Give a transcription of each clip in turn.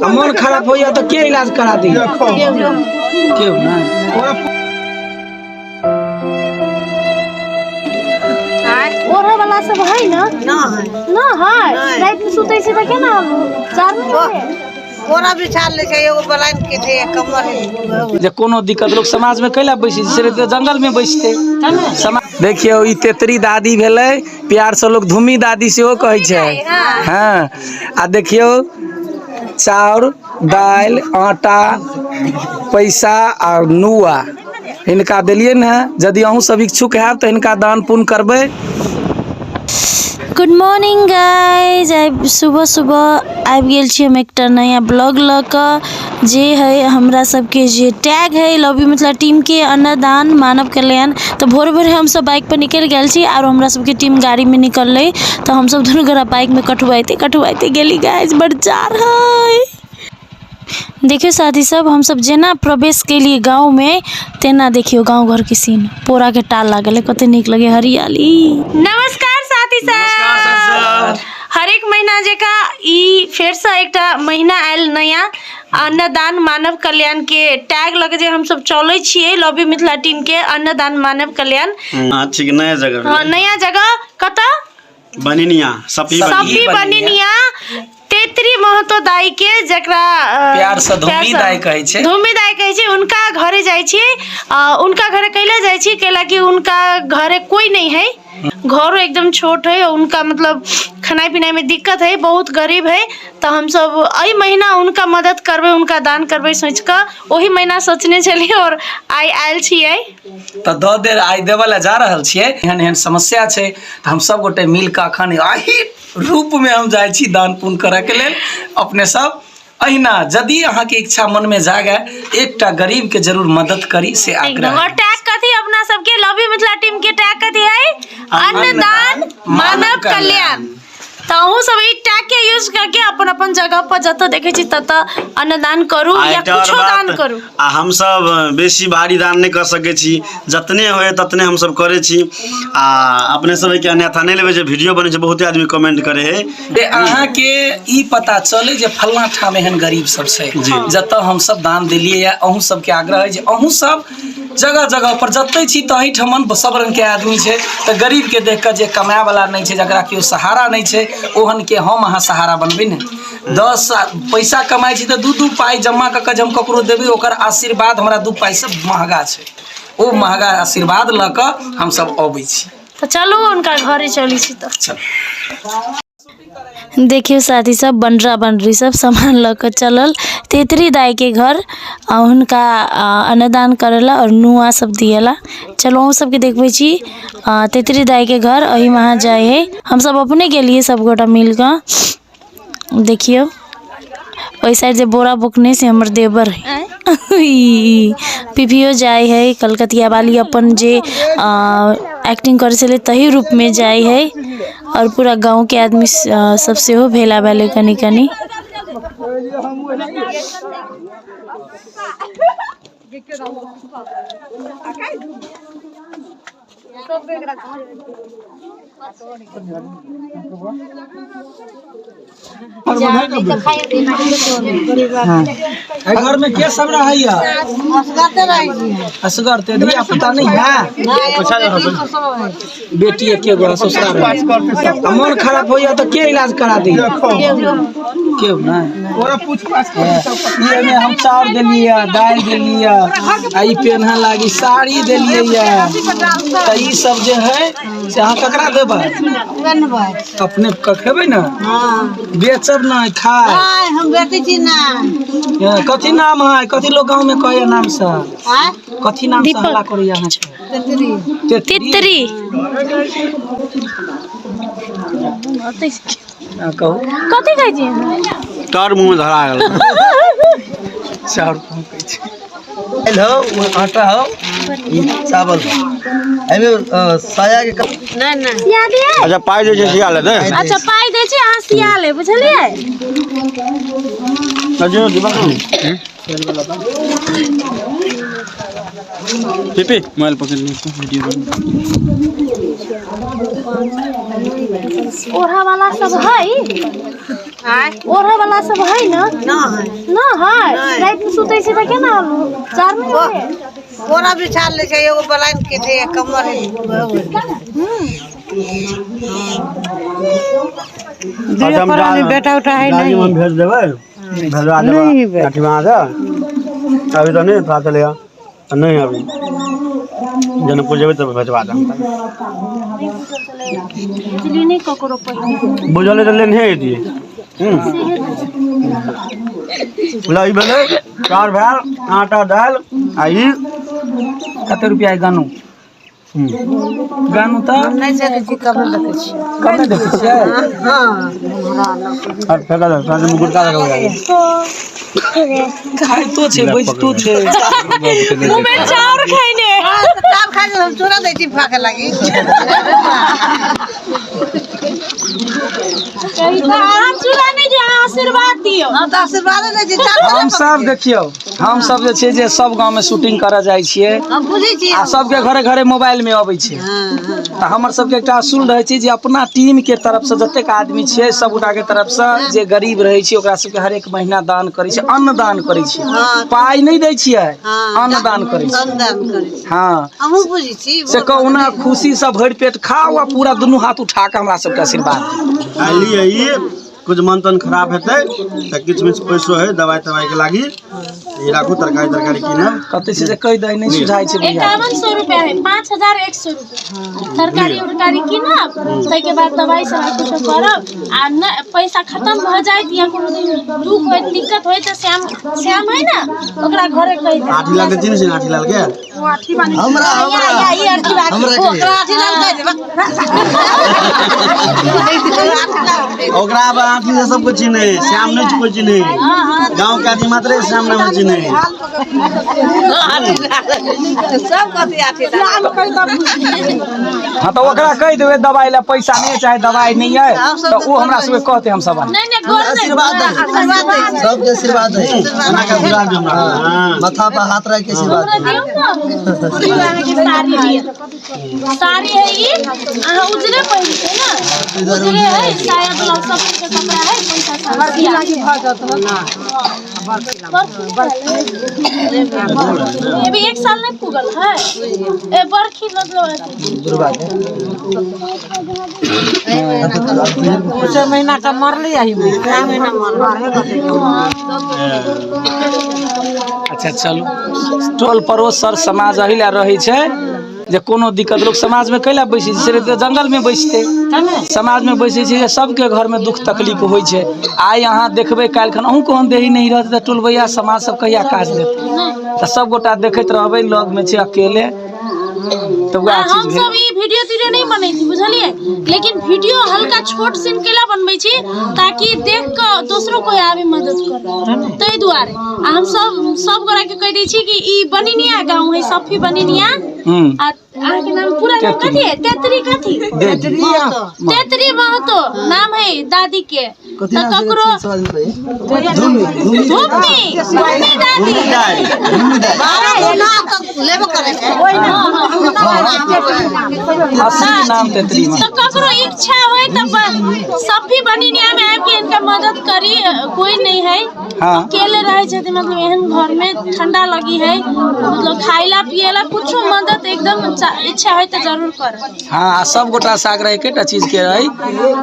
आ मन खराब होइया तऽ के इलाज करा दी केहू ना। ओढ़े वाला सब है ना? ना है। रात में सुतै छी तऽ केना जाड़ नहि लगैए? कोना बिछा लै छै एगो बलाइन के छै कम्बल। जे कोनो दिक्कत लोक समाज में कैला बैसै छै, से जंगल में बैसतै समाज। देखियौ ई तेतरी दादी भेलै, प्यार से लोग धूमी दादी सेहो कहै छै। हँ आ देखियौ चाउर दालि आटा पैसा आ नुआ हिनका देलियनि हँ। यदि अहूँ सब इच्छुक हैब तऽ हिनका दान पुण्य करबै। गुड मॉर्निंग गाइज, आइ सुबह सुबह आबि गेल छी हम एकटा नया ब्लॉग लऽ कऽ, जे है हमरा सबके जे टैग है लव you Mithila टीमके अन्नदान मानव कल्याण। तऽ भोरे भोरे हमसब बाइकपर निकलि गेल छी आओर हमरा सबके टीम गाड़ीमे निकललै, तऽ हमसब दुनू गोरा बाइकमे कठुआइते कठुआइते गेली। गाइज बड़ जाड़ है। देखियौ साथी सब, हमसब जेना प्रवेश केलियै गाँवमे तेना देखियौ गाँव घरके सीन, पोराके टाल लागल है, कते नीक लगे हरियाली। नमस्कार साथी सब, हरेक महीना जकाँ ई फेरसँ एकटा महीना आयल नया अन्नदान मानव कल्याण के टैग लगे जे हमसब चलै छियै लव you Mithila team के अन्नदान मानव कल्याण। हाँ ठीक, नया जगह। हाँ नया जगह कतऽ? बनिनिया सपी। सपी बनिनिया तेतरी महतो दाई के, जकरा प्यार से धूमी दाई कहै छै, धूमी दाई कहै छै, उनका घरे जाइ छी। उनका घरे कैला जाइ छी? कैला कि उनका घरे कोई नहीं है, घरो एकदम छोट है, उनका मतलब खाना पीना में दिक्कत है, बहुत गरीब है। तो हम सब एहि महीना उनका मदद करबै, उनका दान करबै सोच कऽ ओही महीना सोचने छलियै और आइ आयल छियै। तऽ दऽ दे आइ देबऽ लए जा रहल छियै। एहन एहन समस्या छै तऽ हम सब गोटे मिल कऽ अखन एहि रूपमे हम जाइ छी दान पुण्य करऽके लेल। अपने सब अहिना यदि अहाँके इच्छा मनमे जागे एकटा गरीबके जरूर मदद करी से आग्रह। और टैग कथी अपना सबके लव you Mithila team के टैग कथी है? अन्नदान मानव कल्याण। तऽ अहूँ सब ई टैग के यूज करके अपन अपन जगह पर जतऽ देखै छी ततऽ अन्नदान करू आ या एकटा आओर कुछो दान बात, करू। आ हमसब बेसी भारी दान नहि कऽ सकै छी, जतने होय ततने हमसब करै छी। आ अपने सब एहिके अन्यथा नहि लेबै जे वीडियो बनै छै बहुते आदमी कमेंट करै है जे अहाँके ई पता चले जे फल्लाँ ठाम एहन गरीब सब छै जतऽ हमसब दान देलियै। या अहूँ सबके आग्रह है जे अहूँ सब जगह जगह पर जतै छी तही ठमन सब रङ्गके आदमी छै, तऽ गरीबके देख कऽ जे कमायवला नहि छै, जकरा केओ सहारा नहि छै, ओहनके हम अहाँ सहारा बनबै ने। 10 पैसा कमाइ छी तऽ 2-2 पाइ जमा कऽ कऽ जे हम ककरो देबै, ओकर आशीर्वाद हमरा 2 पाइसँ महगा छै। ओ महगा आशीर्वाद लऽ कऽ हमसब अबै छी। तऽ चलू हुनका घरे चलै छी। तऽ चलू। देखियौ साथी सब, बनरा बनरी सब सामान लऽ कऽ चलल तेतरी दाइके घर आ हुनका अन्नदान करै लए आओर नुआ सब दियै लए। चलू अहूँ सबके देखबै छी तेतरी दाइके घर। एहिमे अहाँ जाइ हइ, हमसब अपने गेलियै सब गोटा मिल कऽ। देखियौ ओहि साइड जे बोरा बोकने से हमर देवर है। ई पिपियो जाइ है, कलकतिया वाली अपन जे एक्टिंग करै छलै तही रूपमे जाइ है। आओर पूरा गाँवके आदमी सब सेहो भेला भेलै कनि कनि। घर में के सब रहैया? असगर ते धिया पुता नहीं है? बेटी एके गो ससुरा आ मन खराब होइया तऽ के इलाज करा दी? केहू ना। ई एमे हम चाउर देलियै, दालि देलियै आ ई पेन्हऽ लागी साड़ी देलियै। तऽ ई सब जे है से अहाँ ककरा देबै? अपने खेबै ने, बेचब नहि खाय। हम बेचै छी ना। कथी नाम है? कथी लोग गाँव में कहैया नाम से? कथी नाम से हल्ला करैया अहाँके? तितरी। कहू कथी कहै छी? तर मुँह में धरा गेल। चाउर पहुँचै छै। दालि हौ, आटा हौ, ई चावल हौ। एहिमे साया के सिया दियै? अच्छा पाइ दै छै सिया ले दे। अच्छा पाइ दै छी अहाँ सिया ले, बुझलियै? अच्छा दिमाग पीपी मोबाइल पकड़ ली वीडियो बना। ओढ़ा वाला सब है? ओढ़े वाला सब है ना? ना है। राति में सुतै छी तऽ केना चार नहि होइए? बोरा बिछा लै छै एगो बलाइन के छै कमर है। बेटा उटा है नहीं हम भेज देबै, भेजवा देबै अथी वहाँ से। अभी तो नहीं पता चलेगा, नहीं अभी जनकपुर जेबै तब भेजवा देब। बिजली नहि ककरो पहिने बुझल तऽ लेने अयतियै। ल ई भेलै चाउर भेल, आटा दालि आ ई कते रुपया है गानू? गानू तऽ नहि देखै छी, कमे देखै छी। कमे देखै छियै। और फेंका दे, साँझ में गुटखा लगा खाइतो छै, बजितो छै। मुँहमे चाउर खैने। हाँ, तऽ चाउर खाइ छै, हम चूड़ा दै छी फाके लागी। अहाँ चूड़ा नहि दियौ, अहाँ आशीर्वाद दियौ। हम तऽ आशीर्वाद दै छी चाउर। हम सब देखियौ, हम सब जे छै जे सब गाँव में शूटिंग करऽ जाइ छियै हम बुझै छी आ सबके घरे घरे मोबाइल में अबै छै। तऽ हमर सबके एकटा असूल रहै छै जे अपना टीम के तरफ से जतेक आदमी छियै सब गोटा के तरफ से जे गरीब रहै छै ओकरा सबके हरेक महीना दान करै छै, अन्न दान करै छियै। पाइ नहि दै छियै, अन्न दान करै छियै। दान करै छी। हँ, हमहूँ बुझै छी। से कहुना खुशी से भरि पेट खाउ आ पूरा दुनू हाथ उठा कऽ हमरा सबके आशीर्वाद दियौ। आ लिअ ई कुछ मन तन खराब हेतै तऽ किछु मिछ पैसो है दवाई तवाई के लागी, ई राखू, तरकारी तरकारी कीनब। कते छै जे कहि दै नहि सुझाइ छै भैया। 5100 रुपया है, 5100 रुपया। तरकारी उरकारी कीनब, ताहिके बाद दवाई सब कुछो करब आ न पैसा खत्म भऽ जायत या कोनो दिन दुख होइत दिक्कत होइत तऽ श्याम श्याम है ना, ओकरा घरे कहि देब। आठी लाल के चिन्है छै ने? आठी लाल के हमरा या हमरा या ई अर्थी बात हमरा के ओकरा आठी लाल कहि देबै। ओकरा आब आठी से सब कुछ चिन्है, श्याम नहीं कोई चिन्है। गाँव के आदमी मात्रे श्याम नाम चिन्है। सब कथी आठी लाल। हँ, तऽ ओकरा कहि देबै दवाई लए पैसा नहि चाहे दवाई नहि अइ तऽ ओ हमरा सबके कहतै, हम सब आनबै। नहि नहि, गोर नहि। आशीर्वाद है। आशीर्वाद दै छी। सबके आशीर्वाद है। एना के आशीर्वाद दियौ हमरा। हाँ। माथा पर हाथ रख के आशीर्वाद। हमरा दियौ ने अहाँके साड़ी दिअ। साड़ी है ई, अहाँ उजरे पहिरै छै ने? उजरे है साया ब्लाउज सब रंग के कपड़ा है। पैसा सब अभी एक साल नहीं पुगल है, ए बरखी मतलब अथी। दुर्गा के महीना तऽ मरली एहि महीना मरल। अच्छा चलू, टोल पड़ोस सर समाज एहि लए रहै छै जे कोनो दिक्कत लोक समाजमे कैला बैसै छै? सिर्फ तऽ जंगलमे बैसतै। समाजमे बैसै छै जे सबके घरमे दुख तकलीफ होइ छै। आइ अहाँ देखबै, काल्हि खन अहूँ कहन देही नहि रहत तऽ टोलबैया समाज सब कहिया काज देतै? तऽ सब गोटा देखैत रहबै। लगमे छै अकेले तऽ आ वएह चीज हम भेल। सब ई वीडियो तीडियो नहीं बनै छी, बुझलियै? लेकिन वीडियो हल्का छोट सीन केला बनबै छी ताकि देख कऽ दोसरो कोई आबे मदद करे, ताहि दुआरे। आ हम सब सब गोरा के कहि दै छी कि ई बनिनिया गाँव है, सफी बनिनिया। आ अहाँके नाम पूरा नाम कथी है? तेतरी कथी? तेतरी महतो नाम है दादी के। तऽ ककरो धूमी धूमी। धूमी धूमी दादी। धूमी दाई। लेबो करै छै। असली नाम तेतरी तो ककरो इच्छा होय तऽ सफी बनिनिया में आबि के इनका मदद करी। कोई नहीं है। अकेले रहे छथिन, मतलब एहन घर में ठंडा लगी है, मतलब खाइला पियला कुछो मदद एकदम इच्छा है तऽ जरूर कर। हँ, आ सब गोटा से आग्रह एकेटा चीज के रहै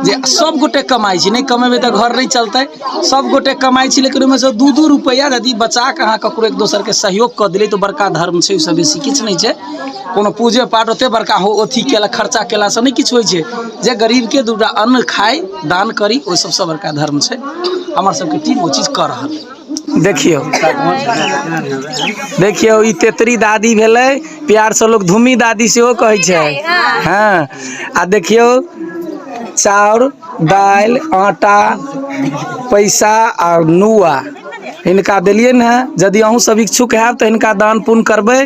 जे सब गोटे कमाइ छी, नहि कमेबै तऽ घर नहि चलतै। सब गोटे कमाइ छी, लेकिन ओहिमे से दू दू रुपैआ यदि बचा कऽ अहाँ ककरो एक दोसरके सहयोग कऽ देलियै तऽ बड़का धर्म छै। ओहिसँ बेसी किछु नहि छै। कोनो पूजे पाठ ओते बड़का हो अथी केला खर्चा केलासँ नहि किछु होइ छै। जे गरीबके दूटा अन्न खाइ दान करी, ओहि सबसँ बड़का धर्म छै। हमर सबके टीम ओ चीज कऽ रहल है। देखियौ देखियौ, ई तेतरी दादी भेलै। प्यार से लोग धूमी दादी सेहो कहै छै। हँ, आ देखियौ, चाउर दालि आटा पैसा आ नुआ हिनका देलियनि हेँ। यदि अहूँ सब इच्छुक हैब तऽ हिनका दान पुण्य करबै।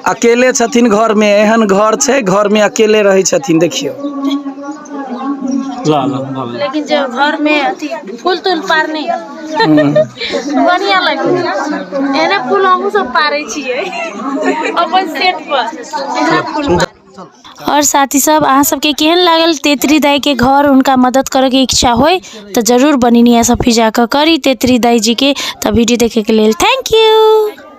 अकेले छथिन घरमे, एहन घर छै, घरमे अकेले रहै छथिन। देखियौ। ल ल ल। लेकिन जे घर में अथी फूल तूल पारने बढ़िया लगे। एहने फूल हमहूँ सब पारै छियै अपन सेट पर, एहने फूल पार। और साथी सब अहाँ सबके केहन लागल तेतरी दाई के घर हुनका मदद करैके इच्छा होय तऽ जरूर बनिनिया सब फिर जाकऽ करी तेतरी दाई जी के। तऽ वीडियो देखैके लेल thank U.